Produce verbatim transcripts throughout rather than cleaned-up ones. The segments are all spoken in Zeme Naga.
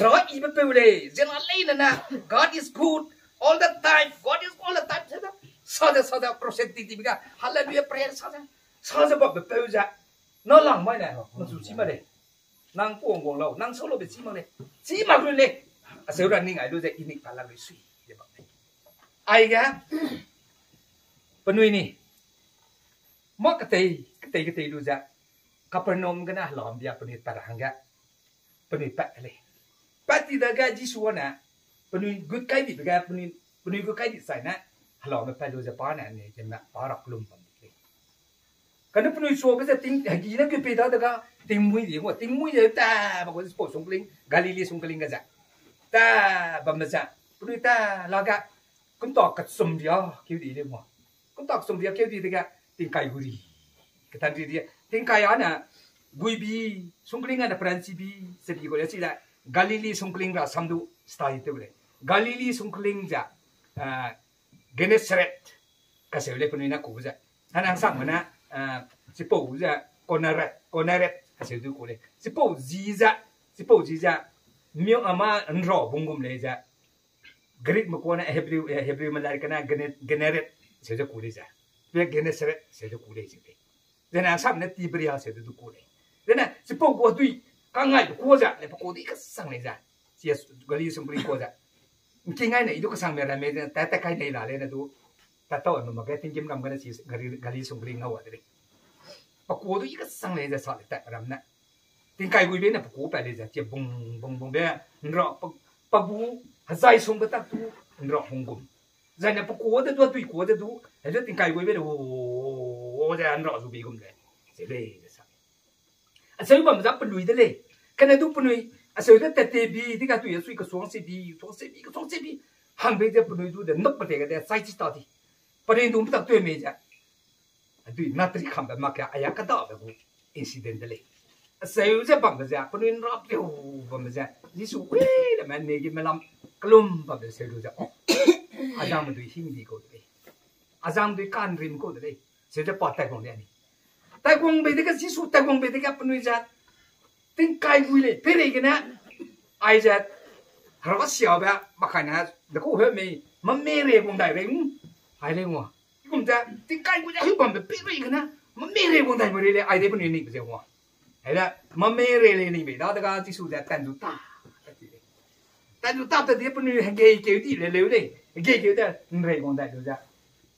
Hera ibe peu lei, zena leine na, God is good all the time, God is all the time, sa da, sa da, sa da, crusade ti ti bi ga, hallelujah prayer sa da, sa ze bambe peu ze, na lang mai ne, na zu chi ma lei. Nang pung gong lau, nang sau laube chi mak lei. Chi mak lu lei. Aseu ra ning ai lu ze, i nik pa lang lu sui, ze bam lei. Aige, penui ni, mâ ketei, ketei, ketei lu ze, Capernaum gene hela mbia penui pat ra hangge, penui pat lei. Pat ti dage Jisu â ne, penui gut kai dibe ge, penui, penui gut kai di chai ne, helame pat lu ze pa ne, ne, ze me, pa ra kelum bam di lei. Kane penui suabe ze ting, hegi ne ge pei da dega, tingmui di ngua, tingmui ze ta, ba gu chipau sungkling, Galili sungkling ge ze. Ta, bambe ze, penui ta, la ga, kunta kechum ria, keu di lei ngua. Kunta kechum ria keu di dege, tingkai gu ri. Ketan ri ri, tingkai â ne, guibi, sungkling â ne peranchibi, sebi gu le chi le, Galili sungkling ra sam du, style tew lei. Galili sungkling ze, ah, Gennesaret, kaseu lei penui ne ku ze. Hana hangsangme ne, ah, chipau ze, Koneret, Koneret, kaseu du ku lei. Chipau ji ze, chipau ji ze, mio ama nra bung gum lei ze. Greekme ku ne Hebrew, eh, Hebrewme lai kane Gene-, Gennesaret, seu ze ku lei ze. Pe Gennesaret, seu ze ku lei ze lei. Zene hangsangme ne Tiberia, seu ze du ku lei. Zene, chipau gu dui, kangai pe ku ze, le pe ku dui kesang lei ze. Chi Galili sungkling ku ze. Nkingai ne, i du kesangme ramme ze, ta, ta kai nei la lei ne du. Tatau â me mak ge tinggîm ram gene chi Galili, Galili sungkling ngau wa de lei. Pe ku du i kesang lei ze sa lei tat ram ne. Tingkai guibe ne pe ku pat lei ze, chi bung, bung, bung be, nra, pe, pe gu, hezai sungbe tak du, nra hung gum. Zai ne pe ku de du, dui ku de du, heze tingkai guibe le, o, o, o, ze nra zu bi gum lei. Ze lei, ze sa. Aseu bam za penui de lei. Kane du penui, aseu de tat te bi, di ga tui asui kesuang se bi, suang se bi, kesuang se bi. Hangbe ze penui du de, nop pe te ga de, sai chi ta di. Penui du mtak tui mei ze. Adui natri kambe mak ke aya kadabe gu incident de lei. Aseu ze bambe ze, penui nrap leu bambe ze, Jisu wi le me negi melam kelum bambe seu lu ze, o, azangme dui hing di kau de lei. Azang dui kanrim kau de lei. Seu ze pa taiguang de ni. Taiguang bei dege, Jisu taiguang bei dege penui ze, tingkai gui lei, peirei gene, aize, Hera siabe, makai ne, dekau heu mei, mame re guang dai rei, ai lei ngua. Igum ze, tingkai gui ze heu bambe peirei gene, mame re guang dai me rei lei, ai de penui ni be ze ngua. Ai de, mame rei lei ni bei, dadege Jisu ze, tan du ta. Tan du ta ta di penui hegei keu di le leu lei, hegei keu de, nrei guang dai lu ze.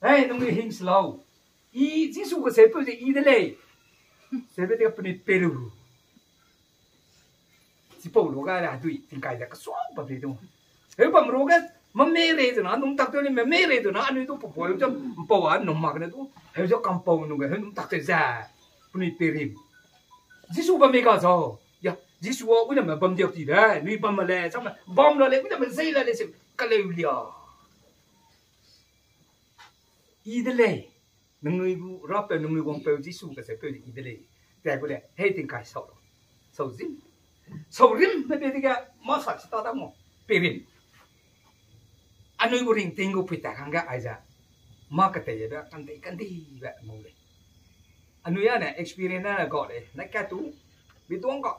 Hei, nangnui hing se lau. I, Jisu keseupeu ze i de lei. Seube dege penui pei lu. Chipau lu ga le hedui tingkai ze kesuang bam lei du. Heu bam ruage, mame rei zena, nung tak tew lei, mame rei zena, anui du pe pua lu ze, mpau a num mak ne du. Heu ze kampau nung ge, heu nung tak tew ze. Penui pei rim. Jisu bam mei ga zau. Ya, Jisu a, ui name bam diak ti de, nui bam ma le, samme, bam la lei, ui name zei la lei, se, kaleu lia. I de lei, nangnui gu rapeu, nangnui guangpeu Jisu keseupeu de i de lei. Tia gu le, hei tingkai sau. Sau zim. Sau rim, me pe dege, mâ sa chi ta da mo. Pei rim. Anui gu ringting gu pui ta hangge aize. Mâ keteibe, kandei, kandeibe, ngau lei. Anui â ne experience ne ga lei, na kat tu, mi duang ga,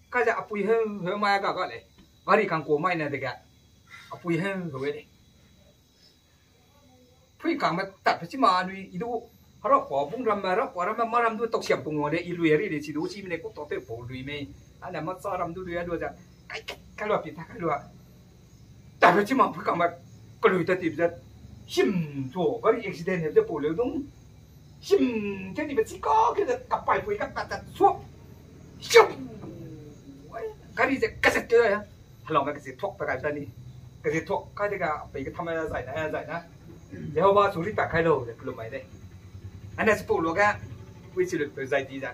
kai ze apui heu, heu mai ga ga lei. Gari kangkua mai ne dege, apui heu, heu lei. Pui kangme tatpe chi ma anui, i du, hera kua bung ramme, hera kua ramme, mâ ram du tau siam pung wang lei, i lui ri lei, chi du, chime ne kuk tau tew pau lui mei. Ane mâ cha ram du lui a lu ze, kai, kai, kai lua pi ta, kai lua. Tatpe chi ma pui kangme, kelui ta tibe ze, him tu, gari accident he ze pau leu dung. Him, te dibe chi ka, ke ze kapaipui kapat ta suak. Him! Gari ze kazet ke ya. Helaume kazet thuak pe kai ta ni. Kazet thuak kai dege pei ketham zai na, zai na. Jehova su ri pa kai lau ze kelum mai lei. Ane chipau lu ge, pui chi lu pe zai di ze.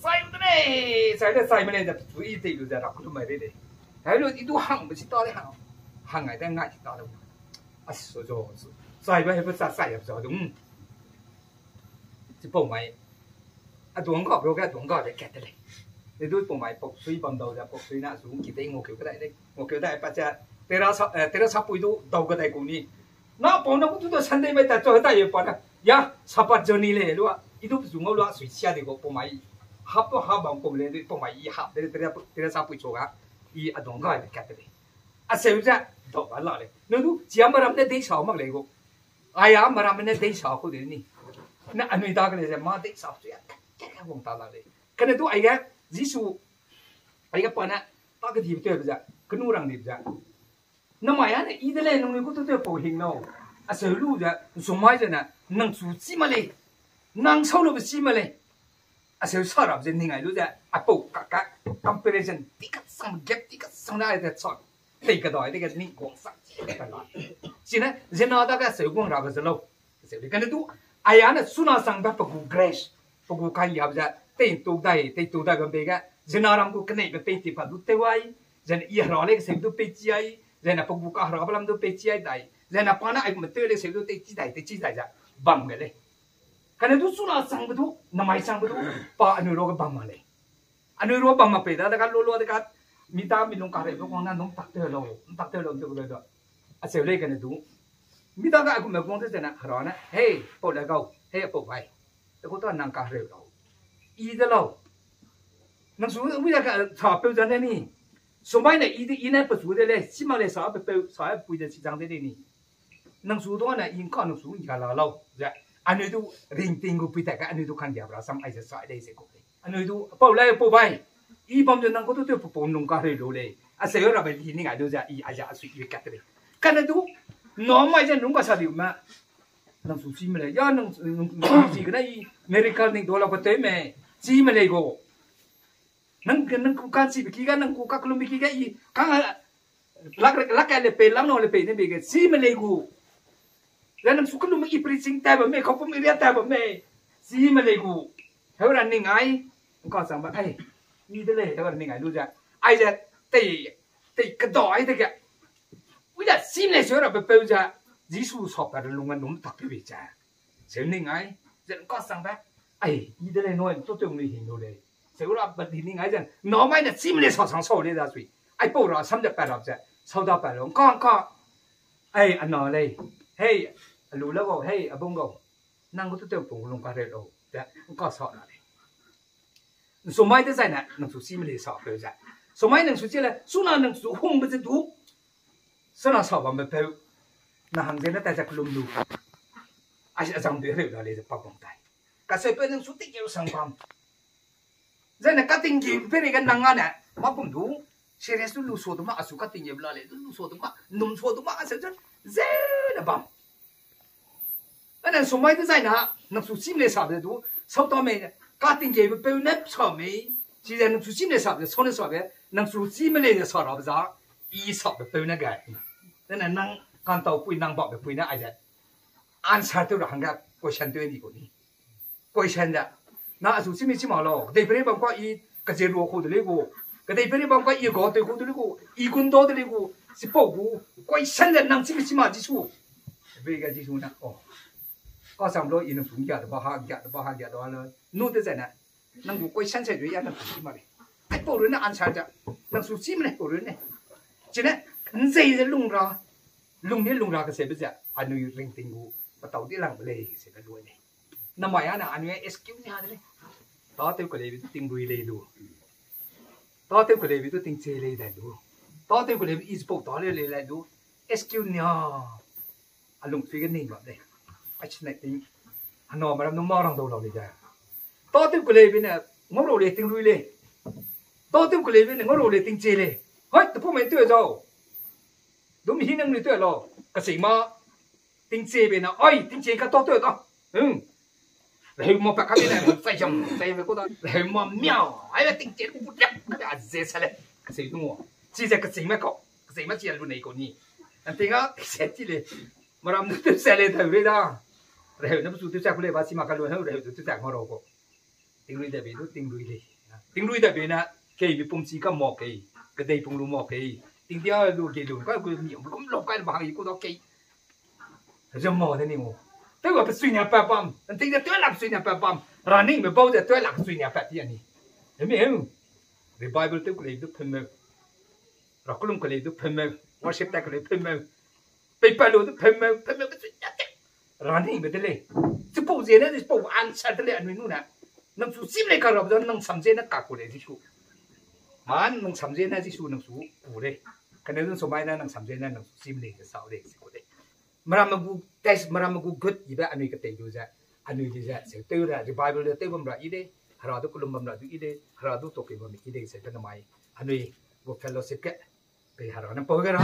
Chai de lei, chai de chai me lei, da tu i tei lu da ra ku lu mai rei lei. Hai lu i du hang be si ta de hang. Hang ai da ngai si ta de. A so zo. Chai ba he ba cha chai ya zo dum. Chipau mai. A duang ga bro ga duang ga de kat de lei. Ni du pau mai pau sui bam dau da pau sui na su ki tei ngau keu ka dai lei. Ngau keu dai pa cha tera sa, eh, tera sa pui du dau ga dai ku ni. Na pau na ku tu da Sunday mai ta cho ta ye pa na. Ya, Sabbath journey le lua. I du zu ngau lua sui sia de go pau mai. Hap to hap bam ko le de pau mai i hap de tera tera sa pui cho ga. I a duang ga de kat de lei. A seu za dau ga la lei. Nu du chia maram ne dei sa mak lei go. Aia maram ne dei sa ku de ni. Na anui da ke le ze ma dei sa chu ya. Ka wang ta la lei. Kane du ai ga Jisu ai ga pa na ta ke di te be za. Kenu rang di be za. Namai ane i de lei nung ni ku tu te pau hing nau. A seu lu ze zumai ze na nang chu chi ma lei. Nang sau lu be chi ma lei. A seu sa rap ze ning ai lu ze a pau ka ka comparison ti ka sang gap ti ka sang na ai ze chon. Tei ka dai de ka ni guang sak chi ka la. Chine zena da ka seu guang ra ka ze lau. Seu de kane du aia ne suna sang ba pe gu grace. Pe gu kai ya ze tei tu dai, tei tu dai bam be ga. Zena ram gu kane be pei ti pa du te wai. Zena i hera le ka seu du pei chi ai. Zena pe gu ka hera ba lam du pei chi ai dai. Zena pa na ai me te le seu du tei chi dai, tei chi dai za. Bam ge lei. Kane du suna sang be du, namai sang be du, pa anui ro ga bam ma lei. Anui ro bam ma pei da, da ka lo lo da ka, mi ta mi lung ka rei be guang na num tak te lo, num tak te lo, num tak te lo. A seu lei kane du. Mi ta ka a gu me guang te zena, hera ne, hey, pau le gau, hey, pau bai. Te ku ta nang ka rei lo. I de lo. Nang su, wi da ka, sa peu zan ne ni. Sumai ne, i de, i ne pe su de le, si ma le sa pe peu, sa pui de si zang de le ni. Nang su du na i ngka nang su ngka la lau ze. Anui du ringting gu pui ta ka anui du kan dia bra sam ai ze sa dei ze ku. Anui du pau lai pau bai. I bam ze nang ku du te pu pu nung ka rei lu lei. A se ra bai li ni ngai du ze i a ja a sui i kat lei. Kane du no mai ze nung ka sa diu ma. Nang su chi me lei. Ya nang, nang, nang chi kena i miracle ning do la ko te me. Chi me lei go. Nang, nang ku kan chi be ki ga, nang ku ka kelum be ki ga i. Kang lak, lak ka le pei, lang no le pei ne be ge, chi me lei gu. Zai nang su kelum i preaching tai ba me, kau pum area tai ba me. Chi me lei gu. Heu ra ning ai. Ngka sang ba, ai. Ni de lei, heu ra ning ai lu ze. Ai ze, tei, tei, keda ai de ge. Wi da chi me lei se ra be peu ze. Jisu sa pa lung a num tak pe be ze. Seu ning ai, ze ngka sang ba. Ai, i de lei no, to te ung lei hin lu lei. Seu ra ba di ning ai ze, no mai ne chi me lei sa sang sau lei da sui. Ai pau ra sam de pa rap ze, sau da pa lo, ngka, ngka. Ai, ana lei. Hei, alu la gau, hei, abung gau. Nang gu tu te pung lung ka rei lo. Ze, ngka sa na lei. Nsumai de zai ne, nang su chi me lei sa peu ze. Sumai nang su chi le, suna nang su hung be ze du. Suna sa bam be peu. Na hang ze ne tai ze kelum lu. A, a zang de reu da lei ze pa bam tai. Ka se pe nang su tingkeu sang bam. Zai ne ka tingkeu pe rei ge nang a ne, ma pum du. Serious lu lu so du ma, a su ka tingkeu la lei, lu lu so du ma, num so du ma, a se ze, ze ne bam. Ane sumai de zai na, nang su chi me lei sa be du, sau ta me, ka tingkeu be peu ne sa me, chi ze nang su chi me lei sa be, sau ne sa be, nang su chi me lei ne sa ra be za, i sa be peu ne gai. Ane nang kan tau pui nang ba be pui ne ai ze. Answer tew ra hangge question tew ni gu ni. Question da. Na a su chi me chi ma lau. Kedei pere bam ka i kaje ruo ku de lei gu. Kedei pere bam ka i ga tew ku de lei gu. I gun do de lei gu. Chipau gu. Question da nang chi me chi ma Jisu. Be ga Jisu na. Oh. Ka sam lo i nang su ngia de ba ha, ngia de ba ha, ngia de ba ha. Nu de zai na. Nang gu question se du ya nang su chi ma lei. Ai pau run ne answer da. Nang su chi me lei pau run ne. Chine, nzei ze lung ra. Lung ne lung ra ka se be ze. Anui ringting gu. Patau di lang be lei se be lu ne. Namai a na anui excuse ni ha de lei. Tatew kelei bi du ting rui lei lu. Tatew kelei bi du ting che lei dai lu. Tatew kelei bi is pau ta lei lei lai lu. Excuse ni ha. A lung sui ge ning ba lei. Ai chi nai ting. Hano maram nu ma rang dau lau lei da. Tatew kelei bi ne ngau rau lei ting rui lei. Tatew kelei bi ne ngau rau lei ting che lei. Hoi, te pu mei tew zau. Dum hi nang ni tew lau. Ka sei ma. Ting che be na, ai, ting che ka to to ka. Hmm. Reheu ma pa ka le, reheu zai jam, zai be ko da. Reheu ma miau, ai le ting che ku bu dep, ka a ze sa le. Ka sei du mo. Chi ze ka sei ma ko. Ka sei ma chi lu nei ko ni. An ting a, se ti le. Maram du tu sa le da re da. Reheu na bu tu sa ku le ba chi ma ka lu, reheu du tu sa ma ro ko. Tingrui da bei du tingrui lei. Tingrui da bei na, kei bi pum si ka mo kei, kedei pung lu mo kei, tingdia lu ge lu ka gu mi gu kum lo kai ba hang i ku da kei. Ze mo de ni mo. Tew ga pe sui nia pa bam, nting de tew lak sui nia pa bam, ra ning me bau de tew lak sui nia pa ti ani. Emi hem. Revival tew ku lei du phem me. Ra kulum ku lei du phem me. Worship ta ku lei phem me. Pei pa lu du phem me, phem me pe sui nia te. Ra ning me de lei. Chipau ze ne, chipau answer de lei anui nu ne. Nang su sim lei ka ra be nang sam ze ne ka ku lei Jisu. Man nang sam ze ne Jisu nang su ku lei. Kane dun so mai ne nang sam ze ne nang su sim lei de sau lei si ku lei. Meramme gu test, meramme gu gut ibe anui ketei du ze, anui di ze, se tew ra, revival de tew bam ra i de, hera du kulum bam ra du i de, hera du tokei bam i de, se pe namai, anui gu fellowship ke, pe hera ne pau ge ra.